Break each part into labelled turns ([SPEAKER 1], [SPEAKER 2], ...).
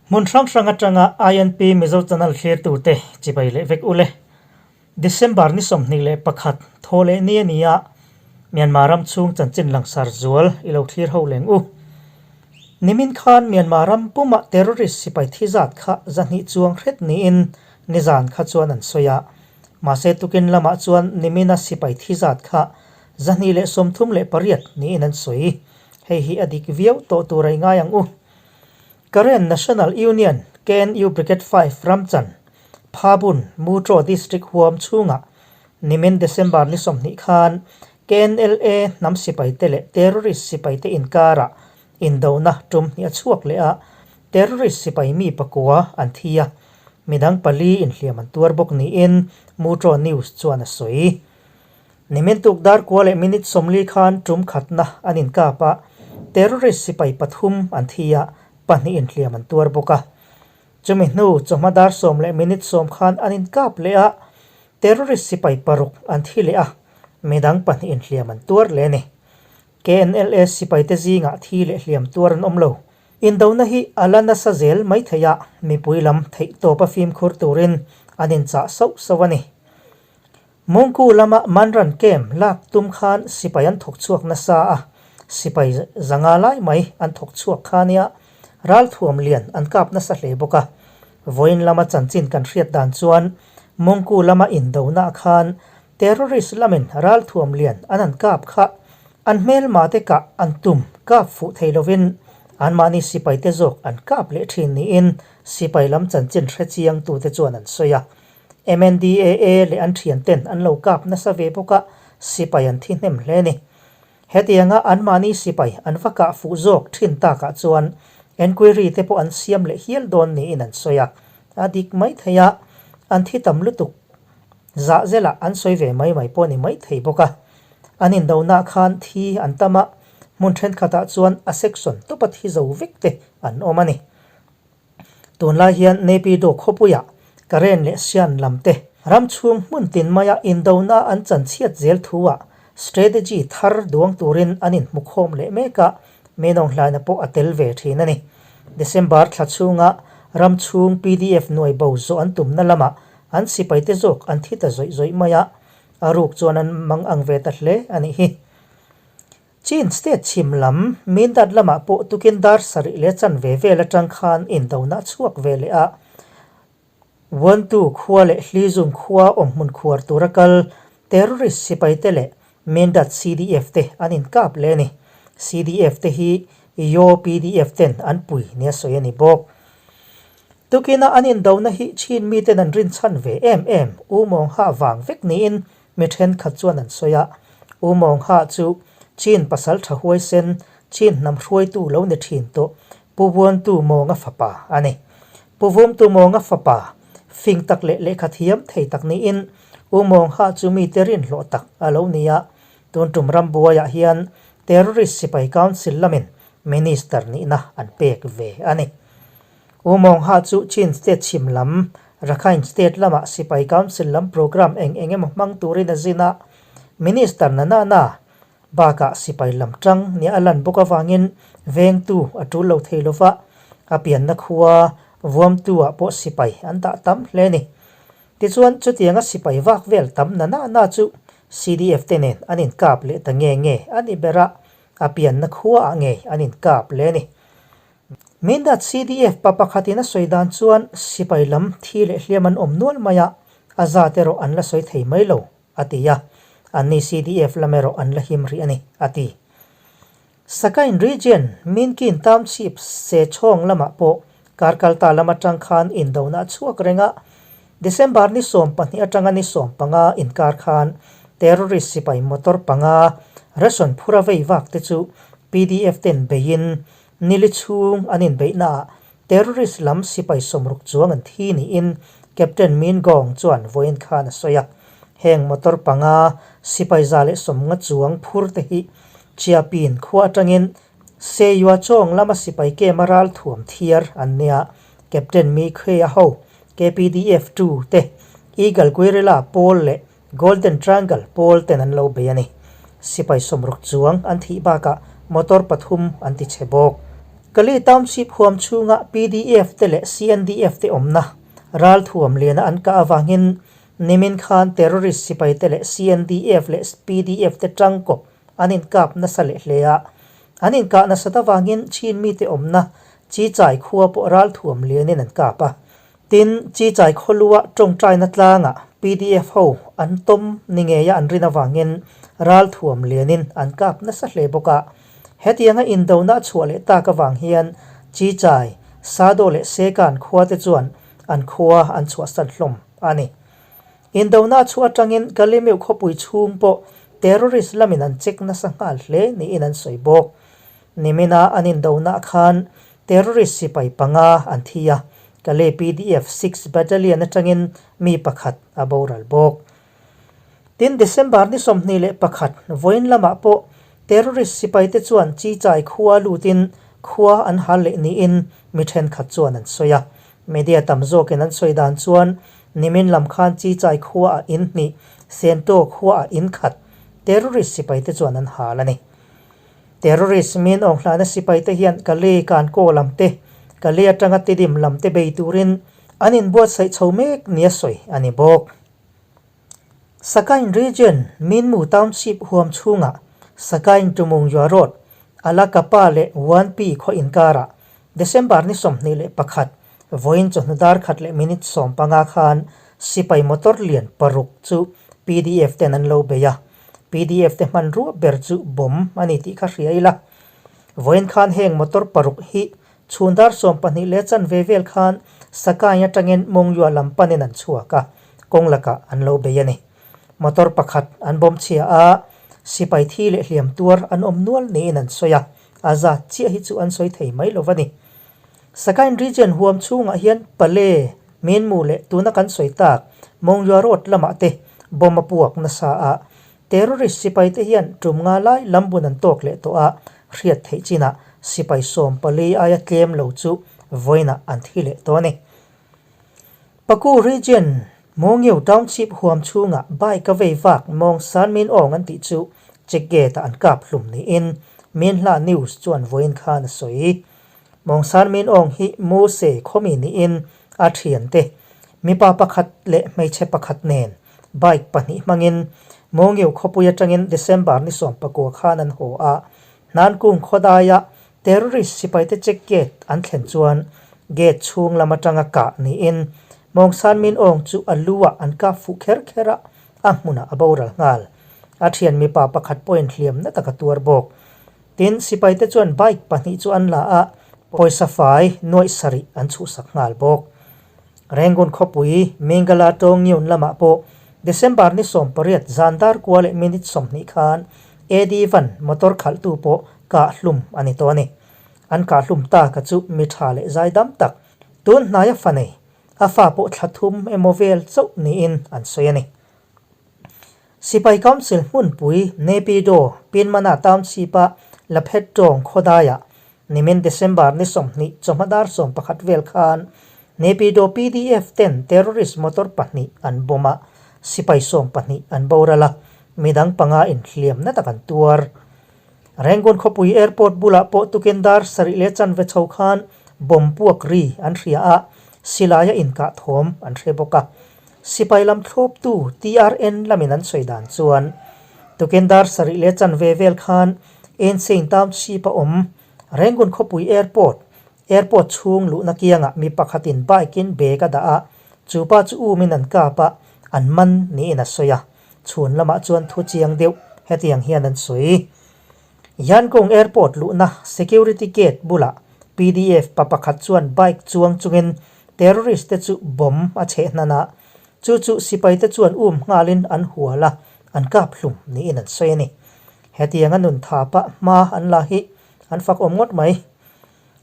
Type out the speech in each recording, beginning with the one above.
[SPEAKER 1] Hmun hrang hrang atanga INP Mizo Channel thlirtute chibai leh vek ule. December ni 21 thaw leh ni a ni a, Myanmar ram chhung chanchin langsar zual i lo thlir ho leng u. Nimin khan Myanmar ram pumah terrorist sipai thi zat kha 200 chuang hret niin nizan kha chuan an sawi a. Mahse tukin lamah chuan nimina sipai thi zat kha 238 niin an sawi. Hei hi a dik viau tawh tur a i ngai ang u. Karen National Union, KNU Brigade 5 Ramchan, Phabun, Mutraw District huam chhungah nimin December ni 20 khan KNLA hnam sipaite leh terrorist sipaite inkarah indona tum hnih a chhuak leh a, terrorist sipai mi pakua an thi a, midang pali inhliam an tuar bawk niin Mutraw News chuan a sawi. Nimin tuk dar kua leh minute 40 khan tum khatna an inkap a, terrorist sipai pathum an thi a, pahnih inhliam an tuar bawk a. Chumi hnu chawhma dar 10 leh minute 10 khan an inkap leh a, terrorist sipai paruk an thi leh a, midang pahnih inhliam an tuar leh a ni. KNLA sipaite zingah thi leh hliam tuar an awm lo. Indona hi a la nasa zel mai thei a, mipui lam theihtawpa fimkhur turin an inchah sauh sauh a ni. Mawngku lama Manran camp lak tum khan sipai an thawk chhuak nasa a, sipai zanga lai mai an thawk chhuak kha nia, ralthuam lian an kap nasa hle bawk a. Vawiin lama chanchin kan hriat dan chuan Mawngku lama indona khan terrorist lamin ralthuam lian an han kap kha an hmelma te kah an tum kap fuh thei lovin anmahni sipai te zawk an kap leh thin niin sipai lam chanchin hre chiang tute chuan an sawi a. MNDAA leh an thianten an lo kap nasa ve bawk a, sipai an thi hnem hle a ni. Hetianga anmahni sipai an va kah fuh zawk thin takah chuan enquiry te pawh an siam leh hial dawn niin an sawi a, a dik mai thei a, an thi tam lutuk zah zelah an sawi ve mai mai pawh a ni mai thei bawk a. An indonah khan thi an tam a, hmun thenkhatah chuan a section tawpa thi zo vek te an awm a ni. Tunlai hian Naypyidaw khawpuiah Karen leh Shan lam te ram chhung hmun tin maia indona an chanchhiat zel thuah strategy thar duang turin an inhmukhawm leh mek a, Menawng hlaina pawh a tel ve thin a ni. December thla chhunga ram chhung PDF nuai bo zawh an tumna lamah an sipaite zawk an thi ta zawih zawih mai a, a ruk chuan an mang ang ve ta hle a nih hi. Chin State chhim lam Mindat lamah pawh tukin dar sarih leh chanve vel atang khan indona a chhuak ve leh a, Vuantu khua leh Hlizung khua awmhmun khuar tura kal terrorist sipaite leh Mindat CDF te an inkap leh a ni. CDF te hi Yaw PDF ten an pui nia sawi a ni bawk. Tukina an indona hi Chin miten an rinchhan ve em em U Mawng Hah vang vek niin Mi thenkhat chuan an sawi a, U Mawng Ha chu Chin pasal tha huaisen, Chin hnam hruaitu lo ni thin tawh Pu Vuantu Mawnga fapa a ni. Pu Vumtu Mawnga fapa, fing tak leh lehkha thiam thei tak niin U Mawng Ha chu mite rinhlawh tak a lo ni a, tun tum rambuaiah hian Terrorist Sipai Council lamin Minister nihna an pek ve a ni. U Mawng Ha chu Chin State chhim lam, Rakhine State lamah Sipai Council lam programme eng eng emaw hmang turin a zin a, Minister na na na bakah sipai lam tang nia a lan bawk avangin vengtu a tul lo thei lova, a pianna khua vuamtu ah pawh sipai an dah tam hle a ni. Tichuan, chutianga sipai vak vel tam na na na chu CDF te nen an inkap leh ta nge nge a ni ber a, a pianna khua ah ngei an inkap leh a ni. Mindat CDF pa pakhatin a sawi dan chuan sipai lam thi leh hliam an awm nual mai a, a zat erawh an la sawi thei mai lo, a ti a. Anni CDF lam erawh an la him rih a ni, a ti. Sakain Region, Minkin Township, Sechhawng lamah pawh Karkalta lam atang khan indona a chhuak reng a, December ni 12 atanga ni 15 inkar khan terrorist sipai motor panga ration phura vei vak te chu PDF ten beiin nili chhung an inbeihnaah terrorist lam sipai 60 chuang an thi niin Captain Min Gong chuan vawiin khan a sawi a. Heng motor panga sipai 150 chuang phur te hi Chiapin khua atangin Seyua Chawng lama sipai kema ral thuam thiar an nia. Captain Mi Khea ho, KPDF 2 te, Eagle Guerrilla pawl leh Golden Triangle pawl ten an lo bei a ni. Sipai 60 chuang an thih bakah motor pathum an ti chhe bawk. Kalay Township huam chhunga pdf te leh CNDF te awmna ralthuam liana an kah avangin nimin khan terrorist sipai te leh CNDF leh pdf te tangkawp an inkap nasa leh hle a. An inkah nasat avangin Chin mite awmna Chichai khua pawh ralthuam lianin an kap a. Tin, Chichai khawlua tawngtaina tlangah pdf ho an tawm ni ngeia an rin avangin ralthuam lianin an kap nasa hle bawk a. Hetianga indona a chhuah leh tak avang hian Chichai, Sado leh Sekan khuate chuan an khua an chhuahsan hlawm a ni. Indona a chhuah atangin Kalemeu khawpui chhung pawh terrorist lamin an check nasa nghal hle niin an sawi bawk. Nimina an indona khan terrorist sipai panga an thi a, Kalay pdf 6 Battalion atangin mi pakhat a boral bawk. Tin, December ni 21 vawiin lamah pawh terrorist sipaite chuan Chichai khua lutin khua an hal leh niin mi thenkhat chuan an sawi a. Media tam zawkin an sawi dan chuan nimin lam khan Chichai khuaah in hnih, Sento khuaah in khat terrorist sipaite chuan an hal a ni. Terrorist min awnghlana sipaite hian Kalay Kankaw lam te, Kalay atanga Tidim lam te bei turin an inbuatsaih chho mek nia sawi a ni bawk. Sakain Region, Minmu Township huam chhungah Sakain Tumungzua Road, Alakapa leh Wanpi khaw inkarah December ni 21, vawiin chawhnu dar khat leh minute 15 khan sipai motor lian paruk chu pdf ten an lo bei a. Pdf te hmanrua ber chu bomb a ni tih kha hria ila. Vawiin khan heng motor paruk hi chhun dar 12 leh chanve vel khan Sakain atangin Mongyua lam panin an chhuak a, kawng lakah an lo bei a ni. Motor pakhat an bomb chhia a, sipai thi leh hliam tuar an awm nual niin an sawi a, a zat chiah hi chu an sawi thei mai lo va ni. Sakain Region huam chhungah hian Pale, Minmu leh tuna kan sawi tak Mongyua Road lamah te bomb a puak nasa a, terrorist sipai te hian tum nga lai lambun an tawk leh tawh a, hriat theih chinah sipai 14 aia tlem lo chu vawiinah an thi leh tawh a ni. Paku Region, Mawngeu Township huam chhungah bike a vei vak Mawng San Min Aung an tih chu check gate ah an kap hlum niin Minhla News chuan vawiin khan a sawi. Mawng San Min Aung hi Muse khawmi niin a thiante mipa pakhat leh hmeichhe pakhat nen bike pahnih hmangin Mawngeu khawpui atangin December ni 19 khan an haw a, Hnankung khawdaia Terrorist sipaite check gate an thlen chuan gate chhung lam atanga kah niin Mawng San Min Aung chu a lu ah an kap fuh kher kher a, a hmunah a boral nghal. A thian mipa pakhat pawhin hliamna tak a tuar bawk. Tin, sipaite chuan bike pahnih chu an la a, pawisa fai nuaih sarih an chhuhsak nghal bawk. Rangoon khawpui Mingala Tawngyun lamah pawh December ni 18 zan dar kua leh minute 20 khan AD van motor khalhtu pawh kah hlum a ni tawh a ni. An kah hlum taka chu mi tha leh zaidam tak tun hnaia fa nei, a fa pawh thla thum emaw vel chauh niin an sawi a ni. Sipai Council hmunpui Naypyidaw, Pinmana Township-a Laphet tawng khawdaiah Nimin December ni 20 chawhma dar 11 vel khan Naypyidaw pdf ten terrorist motor pahnih an bomb a, sipai 12 an boral a, midang panga in hliamna tak an tuar. Rangoon khawpui airport bulah pawh tukin dar sarih leh chanve chho khan bomb puak ri an hria a, silaia inkah thawm an hre bawk a. Sipai lam thlawptu TRN lamin an sawi dan chuan tukin dar sarih leh chanve vel khan Insein Township a awm Rangoon khawpui airport, airport chhung luhna kiangah mi pakhatin bike in bag a dah a, chu pa chu umin an kap a, an man niin a sawi a. Chhun lamah chuan thu chiang deuh hetiang hian an sawi. Yangon airport luhna security gate bulah pdf pa pakhat chuan bike chuang chungin terrorist te chu bomb a chheh hnan a, chu chu sipai te chuan um nghalin an hual a, an kap hlum niin an sawi a ni. Hetianga nun tha pah hma an la hi an fak awm ngawt mai.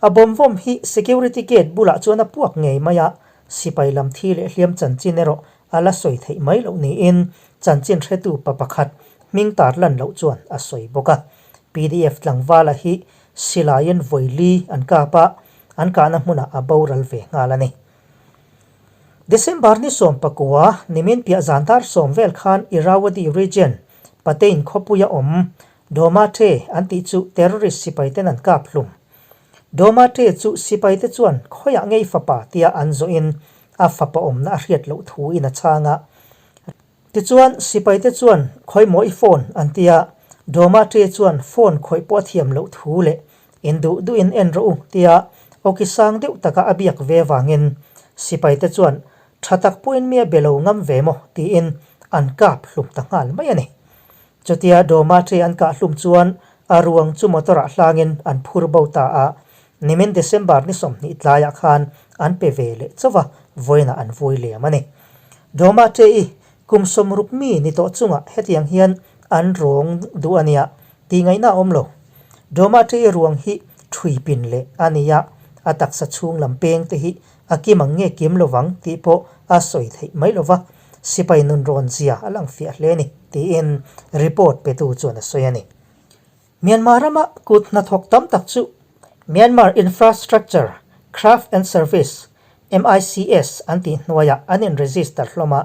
[SPEAKER 1] A bomb vawm hi security gate bulah chuan a puak ngei mai a, sipai lam thi leh hliam chanchin erawh a la sawi theih mai loh niin chanchin hretu pa pakhat hming tar lan loh chuan a sawi bawk a. Pdf tlangvala hi silaiin vawi li an kap a, an kahna hmunah a boral ve nghal a ni. December ni 19, nimin piah zan dar 10 vel khan Irrawaddy region, Patein khawpuia awm Doma The an tih chu terrorist sipai ten an kap hlum. Dawmate chu sipaite chuan khawiah ngei fapa tia an zawhin a fapa awmna a hriat loh thuin a chhang a. Tichuan, sipaite chuan khawimaw i phone an ti a, Dawmate chuan phone khawih pawh a thiam loh thu leh in duh duhin en rawh u tia awki sang deuh taka a biak ve vangin sipaite chuan tha tak pawhin mi a be lo ngam ve maw tiin an kap hlum ta nghal mai a ni. Chutia Dawmate an kah hlum chuan a ruang chu motor ah hlangin an phur bo ta a, nimin December ni 20 tlaiah khan an pe ve leh chauh a, vawiinah an vui lem a ni. Dawmate i kum 60 mi ni tawh chungah hetiang hian an rawng duh a nia tih ngaihna a awm lo. Dawmate i ruang hi ṭhui pin leh a ni a, a taksa chhung lam peng te hi a kim ang nge kim lovang tih pawh a sawi theih mai lova, sipai nun rawn zia a lang fiah hle a ni, tiin report petu chuan a sawi a ni. Myanmar rama kut hnathawk tam tak chu Myanmar Infrastructure, Craft and Service, MICS, an tih hnuaiah an in-register hlawm a,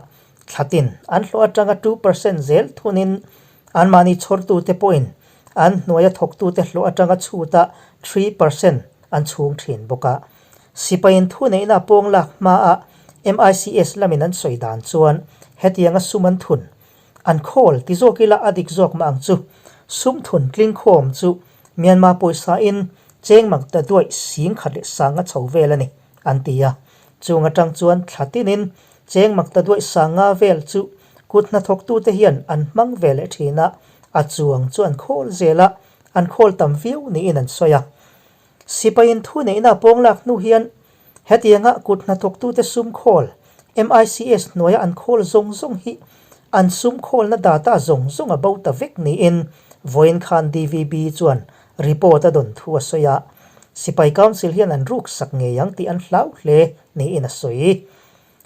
[SPEAKER 1] thlatin an hlawh atanga 2% zel thunin anmahni chhawrtute pawhin an hnuaia thawktute hlawh atanga chhuta 3% an chhung thin bawk a. Sipaiin thuneihna pawng lak hmaah MICS lamin an sawi dan chuan hetianga sum an thun, an khawl ti zawk ila a dik zawk mah ang chu. Sum thun tling khawm chu Myanmar pawisa in cheng mak ta duaih sing khat leh sanga chho vel a ni, an ti a. Chung atang chuan thla tinin cheng mak ta duaih sanga vel chu kut hnathawktute hian an hmang ve leh thin a, a chuang chu an khawl zel a, an khawl tam viau niin an sawi a. Sipaiin thuneihna a pawng lak hnu hian hetianga kut hnathawktute sum khawl, MICS hnuaia an khawl zawng zawng hi an sum khawlna data zawng zawng a bo ta vek niin vawiin khan DVB chuan report a dawn thu a sawi a. Sipai Council hian an ruksak ngei ang tih an hlau hle niin a sawi.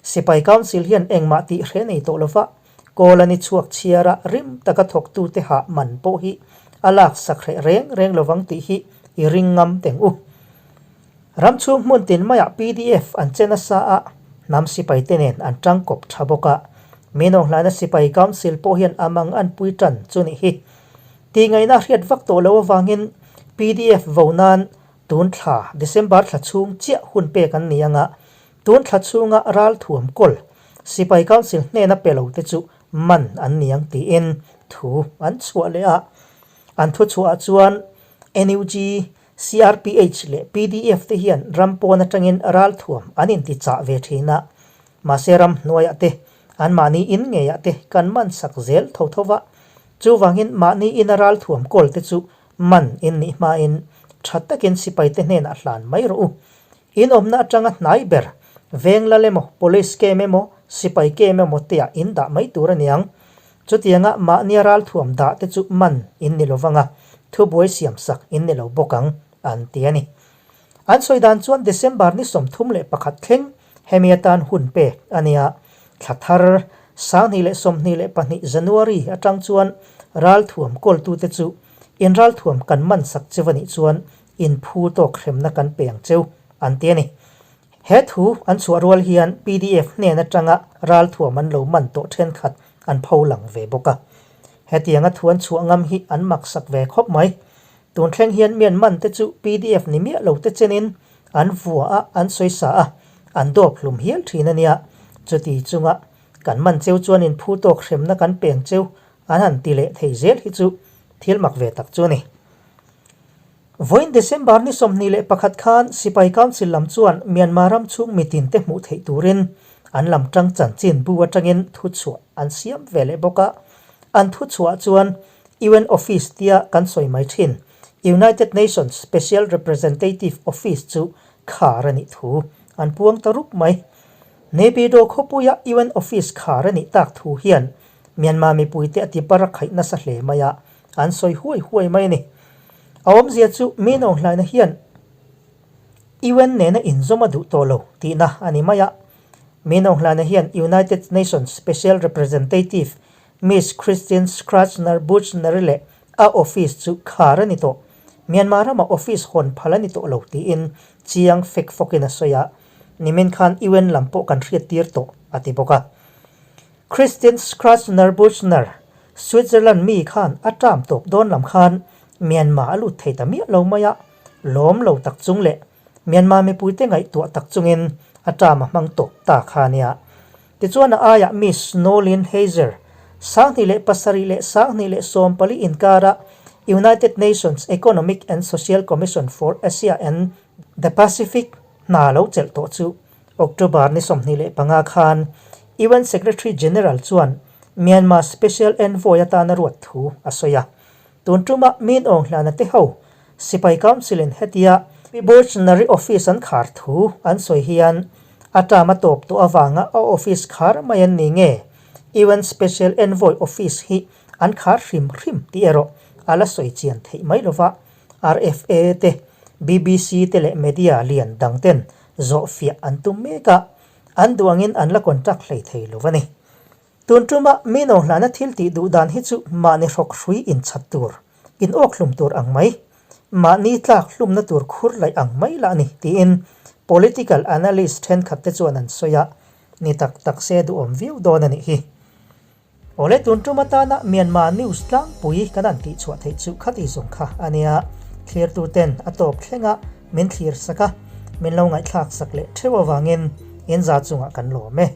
[SPEAKER 1] Sipai Council hian engmah tih hre nei tawh lova, kawl a ni chhuak chhiar a, rim taka thawktute hah man pawh hi a lak sak hreh reng reng lovang tih hi i ring ngam teng u. Ram chhung hmun tin maiah pdf an che nasa a, hnam sipaite nen an tangkawp tha bawk a. Minawnghlaina Sipai Council pawh hian a mang an pui tan chu nih hi. Tihngaihna a hriat vak tawh loh avangin pdf vo nan tun thla December thla chhung chiah hun pek an ni anga, Tun thla chhunga ralthuam kawl Sipai Council hnena pe lo te chu man an ni ang tiin thu an chhuah leh a. An thu chhuahah chuan NUG, CRPH leh pdf te hian ram pawn atangin ralthuam an inti chah ve thin a. Mahse ram hnuaiah te, anmahni in ngeiah te kan man sak zel tho tho va. Chuvangin mahni ina ralthuam kawl te chu man in nih hmain tha takin sipaite hnenah hlan mai rawh u. In awmna atanga hnai ber, veng lal emaw, police camp emaw, sipai camp emaw te ah in dah mai tur a niang. Chutianga mahnia ralthuam dah te chu man in ni lovang a, thubuai siam sak in ni lo bawk ang, an ti a ni. An sawi dan chuan December ni 31 thleng hemi atan hun pek a nia. Thla thar, 2022 January atang chuan ralthuam kawltute chu in ralthuam kan man sak cheu a nih chuan In phu tawk hremna kan pe ang cheu, an ti a ni. He thu an chhuah rual hian pdf hnen atanga ralthuam an lo man tawh thenkhat an pho lang ve bawk a. Hetianga thu an chhuah ngam hi an maksak ve khawp mai. Tun thleng hian Myanmar te chu pdf ni miah lo te chenin an vua a, an sawisa a, an dawp hlum hial thin a nia. Chuti chunga kan man cheu chuan in phu tawk hremna kan pe ang cheu an han ti leh thei zel hi chu thil mak ve tak chu a ni. Vawiin December ni 21 khan Sipai Council lam chuan Myanmar ram chhung mitin te hmuh theih turin an lam tang chanchin bu atangin thuchhuah an siam ve leh bawk a. An thuchhuah chuan UN Office tia kan sawi mai thin United Nations Special Representative Office chu khar a nih thu an puang ta rup mai. Naypyidaw khawpuia UN Office khar a nih tak thu hian Myanmar mipuite a ti par a khaih nasa hle mai a, an sawi huai huai mai a ni. A awmzia chu mi nawnghlaina hian UN nena inzawm a duh tawh lo tihna a ni mai a. Mi nawnghlaina hian United Nations Special Representative Miss Christine Schraner Burgener leh a office chu khar a ni tawh. Myanmar rama office hawn phal a ni tawh lo tiin chiang fek fawkin a sawi a. Nimin khan UN lam pawh kan hriattir tawh a ti bawk a. Christine Schraner Burgener, Switzerland mi khan a term tawp dawn lam khan Myanmar a lut thei ta miah lo mai a. Lawm lo tak chung leh Myanmar mipuite ngaihtuah tak chungin a term a hmang tawp ta kha a nia. Tichuan a aiah Miss Noeleen Heyzer, 2007 leh 2014 inkara United Nations Economic and Social Commission for Asia and the Pacific hna lo chelh tawh chu October ni 25 khan UN Secretary General chuan Myanmar Special Envoy atana ruat thu a sawi a. Tun tuma Min Aung Hlana te ho Sipai Council in hetia Revolutionary Office an khar thu an sawi hian a term a tawp tawh avanga a office khar mai an ni nge UN Special Envoy Office hi an khar hrim hrim tih erawh a la sawi chian theih mai lova RFA te, BBC te leh media lian dang ten zawh fiah an tum mek a, an duh angin an la contact hlei thei lo a ni. Tun tuma mi no hlana thil tih duh dan hi chu mahni hrawk hrui inchat tur, in awk hlum tur ang mai, mahni tlak hlumna tur khur laih ang mai lah a ni, tiin political analyst thenkhat te chuan an sawi a, ni tak tak se duhawm viau dawn a nih hi. Awle tun tum atana Myanmar news tlangpui kan han tih chhuah theih chu khati zawng kha a nia, thlirtu ten a tawp thlenga min thlir sak a, min lo ngaihthlak sak leh theuh avangin in za chungah kan lawm e.